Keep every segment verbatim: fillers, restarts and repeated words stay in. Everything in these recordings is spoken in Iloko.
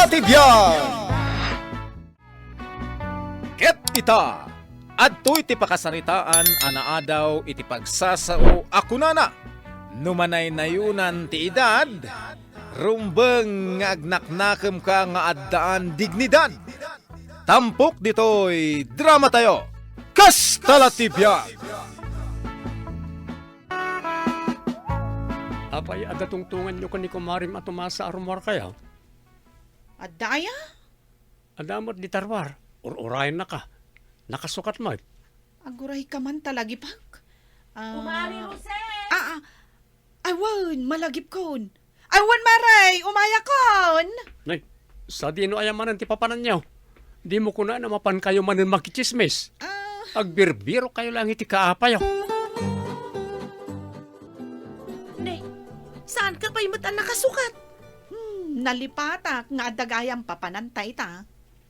ti biag. Ket ita, adtoy ti pakasaritaan a naadaw iti pagsasao a kunana, no manaynayonan ti edad, rumbeng nga agnaknakemka nga addaan dignidad. Tampok ditoy dramatayo, Kasta la ti Biag! Apay, adda tungtonganyo ken ni Kumarem a Tomasa a rummuar kaya? Adda aya? Adda met dita ruar. Ur-urayennaka. Nakasukat met. Agurayka man ta lagipek. Ah, Kumare Rosel! Ah, ah. Ay, wen, malagipkon. Ay, wen, Mare, umayakon. Nay, sadino aya manen ti papananyo? Dimo kunana mapankayo manen makitsismis? Ah. Agbirbirokkayo laeng iti kaapayo. Ne, saanka pay met a nakasukat? Hmm, nalipatak nga adda gayam papananta ita.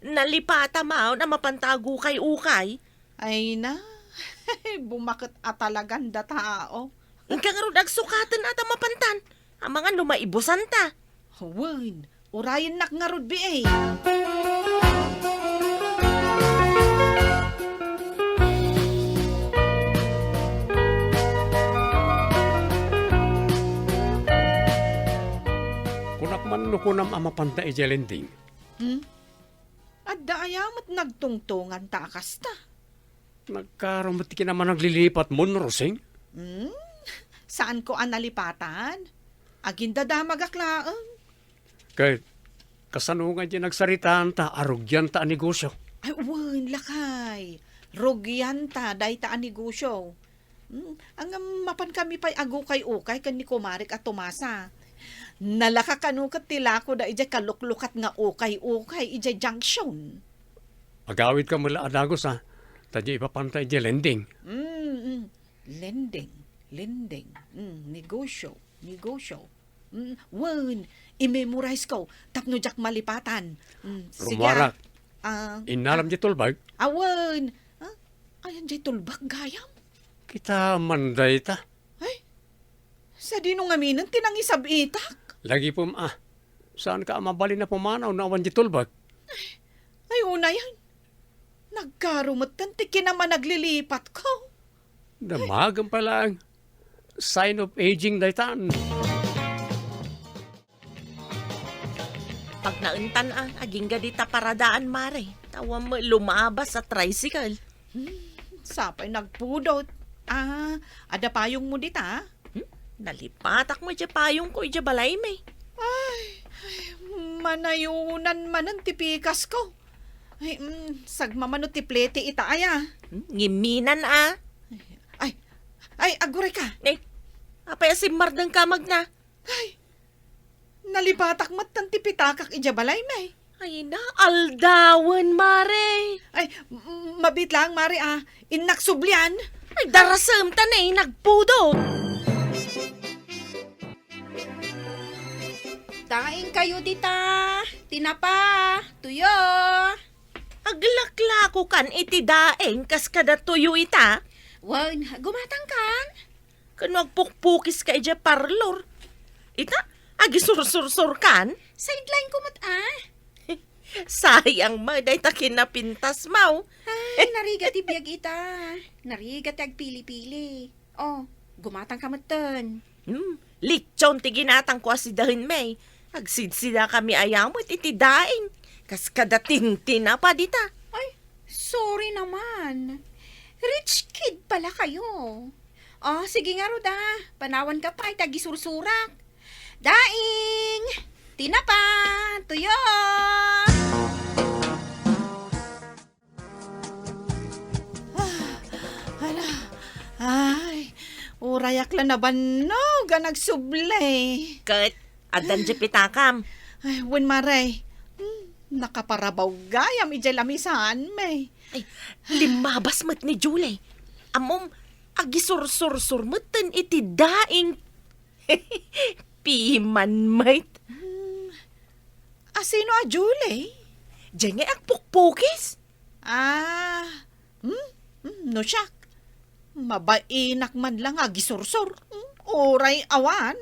Nalipatam a mapanta agukay-ukay? Ay na, bumaket a talagan da tao. Inka ngarud agsukaten a ta mapantan, amangan no maibusanta. Wen, urayennak ngarud, bi, eh. Kunak man no kunam a mapanta idiay lending. Hmm? Adda aya met nagtungtonganta a kasta? Nagkaro met ti kinamanaglilipatmon, Rosing? Hmm? Saanko a nalipatan? Agindadamagak laeng. Ket kasano nga idiay nagsaritaanta a rugianta a negosio? Ay, wen, lakay. Rugianta dayta a negosio. Hmm, ngem mapankami pay agukay-ukay ken ni Kumarek a Tomasa. Nalaka kano ket ti lakoda idiay kaluklukat nga ukay-ukay idiay junction. Agawidka met la a dagus, a, ta diay ipapanta idiay lending. Mm, mm. Lending, lending. Mm, negosyo, negosyo. Mm, wen, i-memorize ko tapno diak malipatan. Mm, sige, ah. Rummuarak. Ah, innalam ah, diay tulbag? Ah, wen. Ah, ayan diay tulbag gayam? Kita man dayta. Ay, sadino ngaminen ti nangisab-itak? Lagipem a, saanka a mabalin a pumanaw no awan diay tulbag? Ay, unayan. Nagkaro metten ti kinamanaglilipatko. Damagem pay laeng. Sign of aging daytan. Pagnaentan a, agingga dita paradaan, Mare. Awan met lumabas a tricycle. Hmm, sapay nagpudot. Ah, adda payongmo dita? Hmm? Nalipatak met diay payongko idiay balaymi. Ay, ay, manayonan manen ti pikasko. Ay, mm, sagmamano ti plete ita aya. Hmm? Ngiminan a. Ay, ay, agurayka. Eh, apay a simmardengka, Magna? Ay, nalipatak metten ti pitakak idiay balaymi. Ay na, aldawen, Mare. Ay, m-, mabiit laeng, Mare, a. Innak sublian. Ay, darasem ta ne, nagpudot. Daingkayo dita, tinapa, tuyo. Aglaklakokan iti daing kas kada tuyo ita? Wen, gumatangkan? Ken no agpukpukiska idiay parlor. Ita, agisursursurkan? Sideline ko met, ah. Sayang met dayta kinapintasmo. Ay, narigat ti biag ita. Narigat ti agpili-pili. Oh, gumatangka metten. Hmm, litson ti ginatangko a sidaenmi. Agsidsidakami aya met iti daing. Kas kada tintinapa dita. Ay, sorry naman. Rich kid pala kayo. Oh, sige ngarud, a. Panawanka pay ta agisursurak. Daing! Tinapa! Tuyo! Ah, ala. Ay, urayak la nabannog a nagsubli. Ket, addan diay pitakam? Ay, wen, Mare. Hmm, nakaparabaw gayam idiay lamisaanmi. Ay, limmabas met ni Julie. Ammom, agisursursur metten iti daing. Piman met. Hmm, asino a Julie? Diay nga agpukpukis. Ah, hmm, hmm, no siak. Mabainak man lang agisursur. Hmm, uray awan.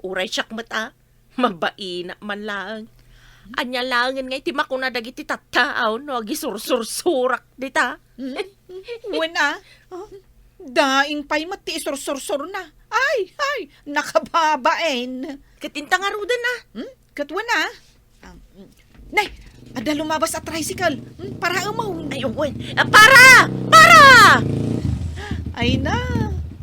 Uray siak met a. Mabainak man laeng. Ania laengen nga iti makuna dagiti tattaaw no agisursursurak dita? Hmm? Wen a, oh, daing pay met ti isursursurna. Ay, ay, nakababain. Ket inta ngaruden a. Hmm? Ket wen a. Ah, mm. Nay, adda lumabas a tricycle. Hmm, para emaw. Ay, wen. Ah, para! Para! Ay na,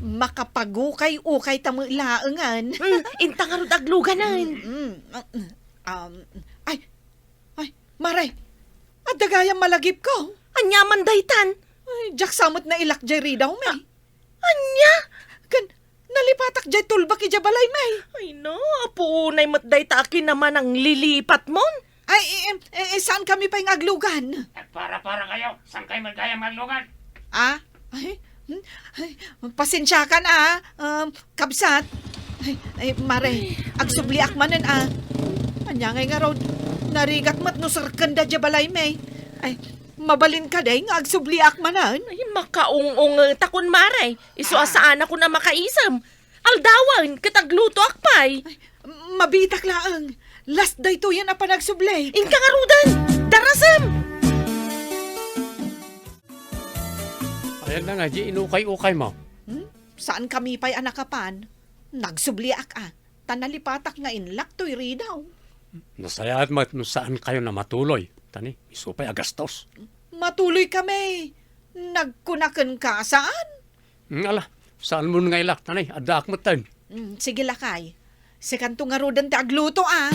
makapagukay-ukay ta met laengen. Hmm, inta ngarud agluganen. Mm, mm, mm. Um, ay, ay, Mare, adda gayam malagipko. Ania man daytan? Ay, diak sa met nailak jay ridaw, me. Ah, ania? Ken, nalipatak jay tulbak idiay balay, me. Ay na, apo unay met dayta a kinamanang lilipatmon. Ay, eh, eh, eh, saan kami pay nga aglugan? Agpara-para kayo, saan kayo man gayam aglugan? Ah? Ay, hmm? Ay, pasensiakan a, um, kabsat. Ay, ay, Mare, agsubliak manen a. Ania ngay ngarud, narigat met no serkenda diay balay, me. Ay, mabalin kadi nga agsubliak manen? Ay, makaung-ungetakon, Mare. Isu a saanakon a makaisem. Aldawen, ket aglutoak pay. Ay, mabiitak laeng. Last daytoyen a panagsubli. Inka ngaruden, darasem! Ayan na nga, di inukay-ukay mo. Hmm? Saan kami pay a nakapan? Nagsubliak a. Ta nalipatak nga inlak toy ridaw. Nasayaat met no saan kayo na matuloy. Tani, isu pay a gastos. Matuloy kami. Nagkunaken ka, saan? Hmm, ala, saan mo nga ilak? Tani, addaak metten. Hmm, sige, lakay. Sikanto ngaruden ti agluto, a.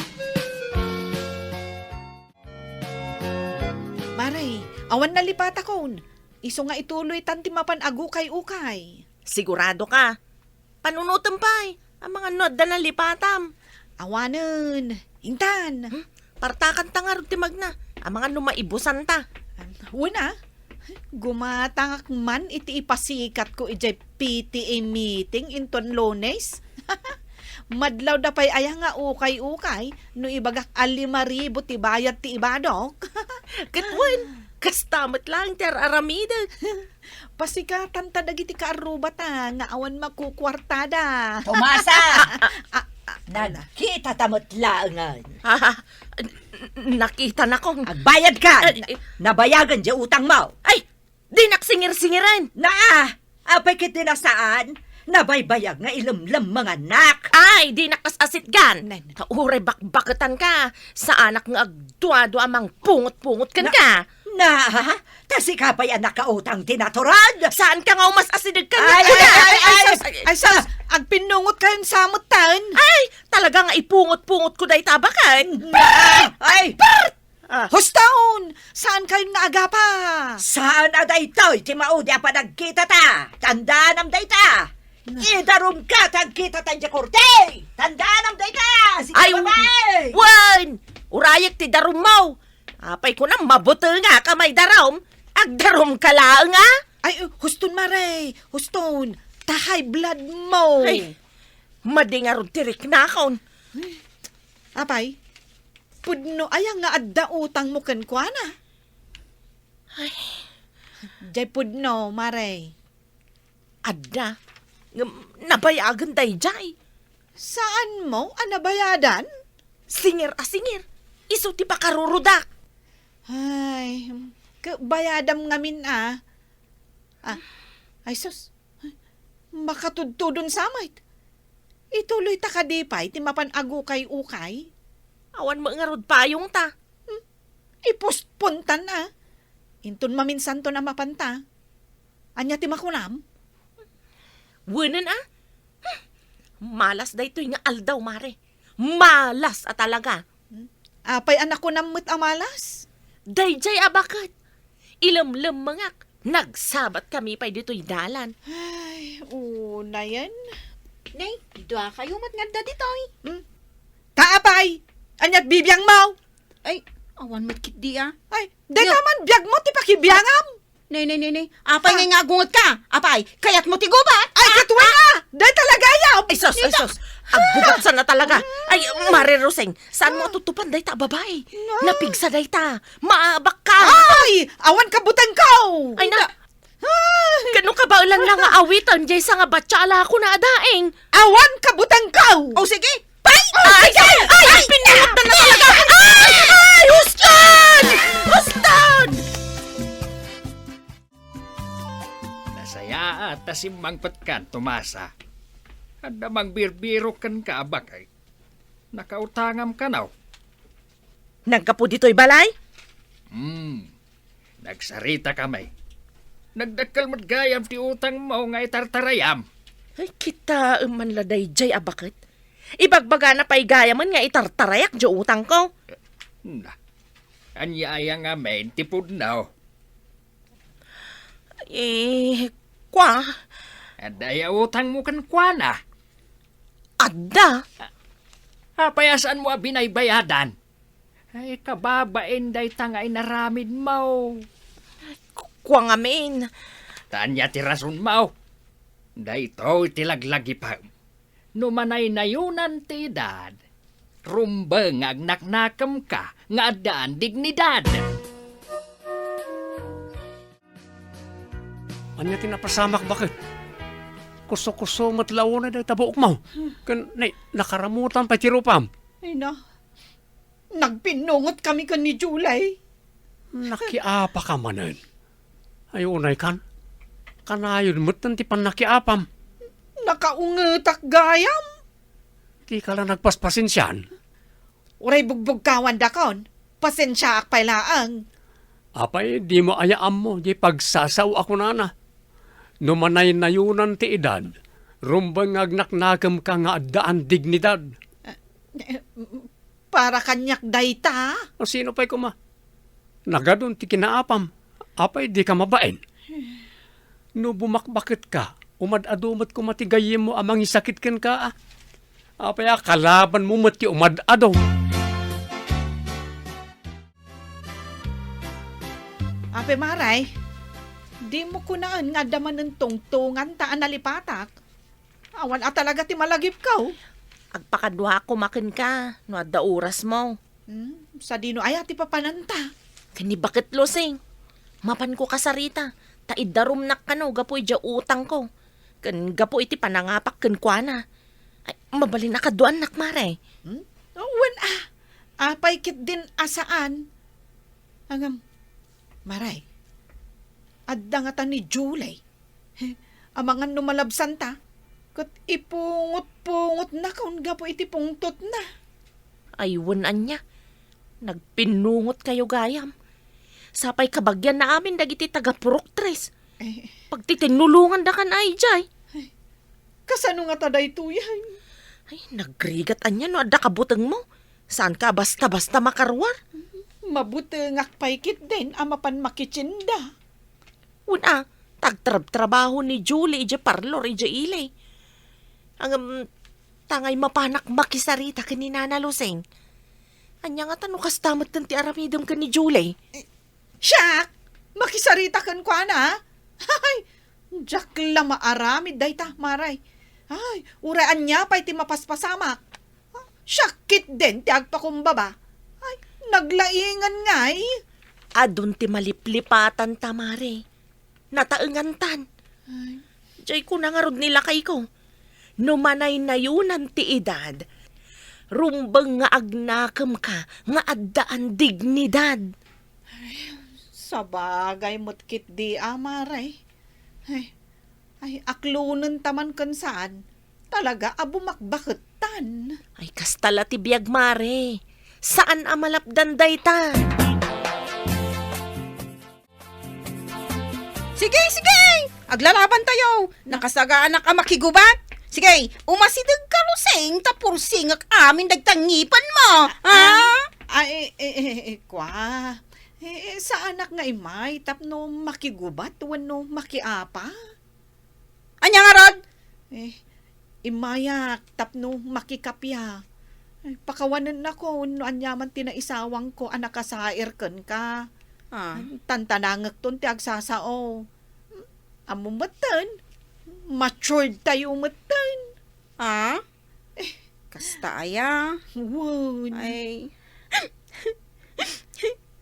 Mare, awan nalipatakon. Isu nga ituloytan ti mapan agukay-ukay. Sigurado ka? Panunotem pay. Amangan no adda nalipatam. Awanen. Intan. Hmm? Partakanta ngarud ti magna. Amangan no maibusanta. Wen a, gumatangak man iti ipasikatko idiay P T A meeting inton Lunes. Madlawda pay aya nga ukay-ukay no ibagak a lima ribu ti bayad ti ibadok. Ket wen, kasta met laeng ti ar-aramidek. Pasikatanta dagiti kaarrubata nga awan makukuartada. Tomasa! Ah, ah, ah, nagkitata met laengen. Ha? N-, nakitanakon. Agbayad ka! Ay, ay. Nabayagen diay utangmo. Ay, dinak singir-singiren. Naa! Apay ket di na saan? Nabaybayag nga ilemlem manganak. Ay, dinak as-asitgan. Nay, nay. Ta uray bakbaketan ka. Saanak nga agduadua a mangpungot-pungot kenka. Na, na, ta sika pay a nakautang ti natured. Saan ka nga umas-asideg ken ay, ay, ay, ay, ay, sus, ay, ay, sus, agpinnungot kayon sa metten. Ay, talaga nga ipungot-pungot ko dayta a baket. Ay, ay. Ah. Huston! Saan kayon nga agapa? Saan a daytoy ti maudi a panagkitata? Tandaanam dayta! Na. Idarumka ta agkitata idiay korte! Tandaanam dayta! Sige, ay, babae! Wen! Urayek ti darummo! Apay kunam, mabutengak a maidarum? Agdarumka laeng, a? Ay, huston, Mare! Huston! Ta high blood mo! Ay, madi ngarud ti riknakon. Apay, pudno aya nga adda utangmo kenkuana? Ay. Diay pudno, Mare. Adda. Ngem nabayagen daydiay. Saanmo a nabayadan? Singir a singir. Isu ti pakarurudak. Ay, ke-, bayadam ngamin a. Ah, ay sus. Makatudtudon sa met. Ituloyta kadi pay ti mapan agukay-ukay? Awan met ngarud payongta. Hmm? Ipostpontan a. Inton maminsanton a mapanta. Ania ti makunam? Wenen a? Hmm. Malas daytoy nga aldaw, Mare. Malas a talaga. Hmm? Apay a nakunam met a malas? Daydiay a baket. Ilemlemmengak. Nagsabat kami pay ditoy dalan. Ay, unayen. Nay, dua kayo met nga adda ditoy. Hmm? Ta apay? Ania't bibiangmo? Ay, awan met ketdi a. Ay, dayta man biagmo ti pakibiangam? Nay, nay, nay, nay. Apay ngay nga agunget ka? Apay, kayatmo ti gubat? Ay, ah, ket wen a! Dayta la gayam! Ay, sus, ay, sus. Aggubat sana talaga. Ay, Mare Roseng, saanmo a tuttupan dayta a babai? Napigsa dayta. Maabak ka. Ay, awan kabutengko! Ay, na. Ay. Kano kabaelan la nga awiten, diay sa nga batsa a lakona a daing? Awan kabutengko! O, sige, Pay! Ay, ay, ay, ay, pinuot na talaga! Ay! Ta simmangpetkan, Tomasa. Adda mangbirbirok kenka a baket. Nakautangam kano? Naggapu ditoy balay? Hmm. Nagsaritakami. Nagdakkel met gayam ti utangmo nga itartarayam. Ay, kitaem man la daydiay a baket. Ibagbagana pay gayamen nga itartarayak diay utangko. Na, ania aya ngamin ti pudno? Eh, kua? Adda aya utangmo kenkuana? Adda. Apay a saanmo a binaybayadan? Ay, kababain dayta nga inaramidmo. Ku-, kua ngamin. Ta ania ti rasonmo? Daytoy ti laglagipem. No manaynayonan ti edad, rumbeng nga agnaknakemka nga addaan dignidad. Ania ti napasamak, baket? Kuso-kuso met la unay dayta buokmo. Ken, nay, nakaramutan pay ti rupam. Ay na, nagpinnungotkami ken ni Julie. Nakiapaka manen. Ay, unay kan. Kanayon metten ti pannakiapam. Nakaungetak gayam. Dika la nagpaspasensian. Uray bugbugkawandakon, pasensiaak pay laeng. Apay, dimo aya ammo, di pagsasao a kunana. No manaynayonan ti edad, rumbeng nga agnaknakemka nga addaan dignidad. Eh, eh, para kaniak dayta? O sino pay koma? Nagadun ti kinaapam. Apay, dika mabain? No bumakbaketka, umad-adu met koma ti gayyemmo a mangisakit kenka, a. Apay a kalabanmo met ti umad-adu? Apay, Maray, dimo kunaen nga adda manen tungtunganta a nalipatak? Awan a talaga ti malagipko. Agpakaduaak koma kenka no adda orasmo. Hmm, sadino aya ti papananta? Ken ni Baket Lusing. Mapanko kasarita, ta iddarumnak kano gapu idiay utangko, ken gapu iti panangapak kenkuana. Ay, mabalin a kaduaannak, Maray. Hmm? Wen a, apay ketdin a saan? Ngem, Maray, adda ngata ni Julie. Amangan no malabsanta, ket ipungot-pungotnakon gapu iti pungtotna. Ay, wen ania, nagpinnungotkayo gayam. Sapay kabagianna amin dagiti taga-Purok Tres. Eh. Pagtitinnulongandakan ay jay. Ay, kasano ngata daytoyen? Ay, nagrigat ania no adda kabutengmo. Saanka a basta-basta makaruar. Mabutengak pay ketdin a mapan makitinda. Wen a, ta agtrabtrabaho ni Julie idiay parlor idiay ili. Ngem, tangay mapanak makisarita ken ni Nana Lusing. Ania ngata no kasta metten ti aramidem ken ni Julie? Eh, siak? Makisarita kenkuana? Ay, diak la maaramid dayta, Maray. Ay, uray ania pay ti mapaspasamak. Siak ketdin ti agpakumbaba. Ay, naglaingan ngay. Adun ti maliplipatanta, Mare. Nataengantan. Ay. Jay kuna ngarud ni lakayko, no manaynayonan ti edad, rumbeng nga agnakemka nga addaan dignidad. Ay, sabagay met ketdi a, Mare. Ay, Ay, aklonenta man ken saan, talaga a bumakbakettan. Ay, kasta la ti biag, Mare. Saan a malapdan dayta. Sige, sige! Aglalabantayo! Nakasagaanak a makigubat! Sige, umasidegka, Lusing, ta pursingek amin dagta ngipenmo! Ha? Ah, eh, eh, eh, eh, kwa. Eh, eh, saanak nga immay tapno makigubat wenno makiapa? Ania ngarud? Eh, immayak tapno makikappia. Eh, pakawanennakon no aniaman ti naisawangko a nakasair kenka. Ah. Tantanangekton ti agsasao. Ammom metten, matured tayo metten. Ah? Eh, kasta aya? Wen. Ay.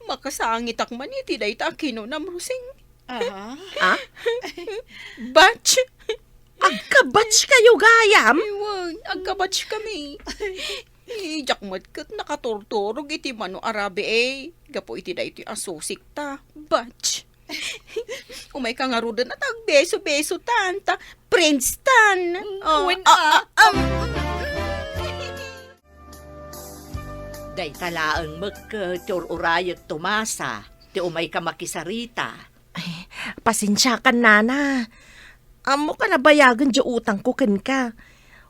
Makasangitak man iti dayta a kinunam, Rosing. Ah? Ah? Batch! Agka-batch kayo gayam? Ay, wen, agka-batch kami. Eh, diak met ket nakaturturog iti mano a rabii, eh. Gapu iti daytoy a susikta. Batch. Umayka ngaruden a ta agbeso-besotan, ta friends tan. Mm, oh, wen, ah, ah, ah, um, mm, mm. Dayta laeng met ket ti ur-urayek, Tomasa, ti umayka makisarita. Ay, pasensiakan, nana. Ammok a nabayagen diay utangko kenka.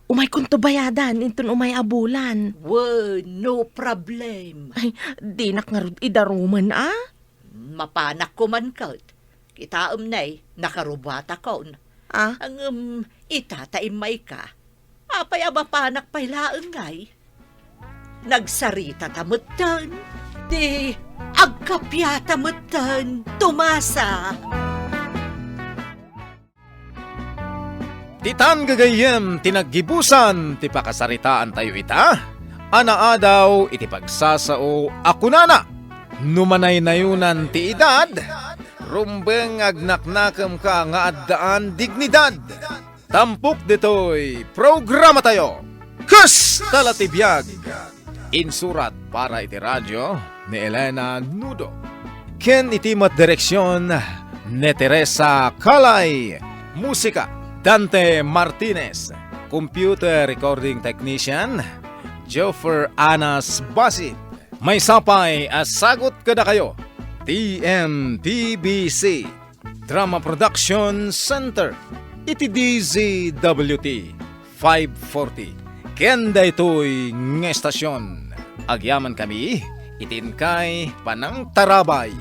Umaykonto bayadan inton umay a bulan. Wen, no problem. Ay, dinak ngarud idarumen, a? Mapanak koman ket. Kitaem ne, nakarubatakon. Ah? Ngem ita ta immayka. Apay a mapanak pay laeng ngay? Nagsaritata metten. Ti agkappiata metten, Tomasa. Ti tan gagayyem ti naggibusan ti pakasaritaantayo ita a naadaw iti pagsasao a kunana, no manaynayonan ti edad, rumbeng nga agnaknakemka nga addaan dignidad. Tampok ditoy programatayo, Kasta la ti biag. Insurat para iti radio ni Elena Nudo, ken iti met direksion ni Teresa Calay. Musika, Dante Martinez. Computer recording technician, Joffer Anas Basit. Maysa pay a sagut kadakayo, T M T B C. Drama Production Center iti D Z W T five forty. Ken daytoy nga estasion, agyamankami iti inkay panangtarabay.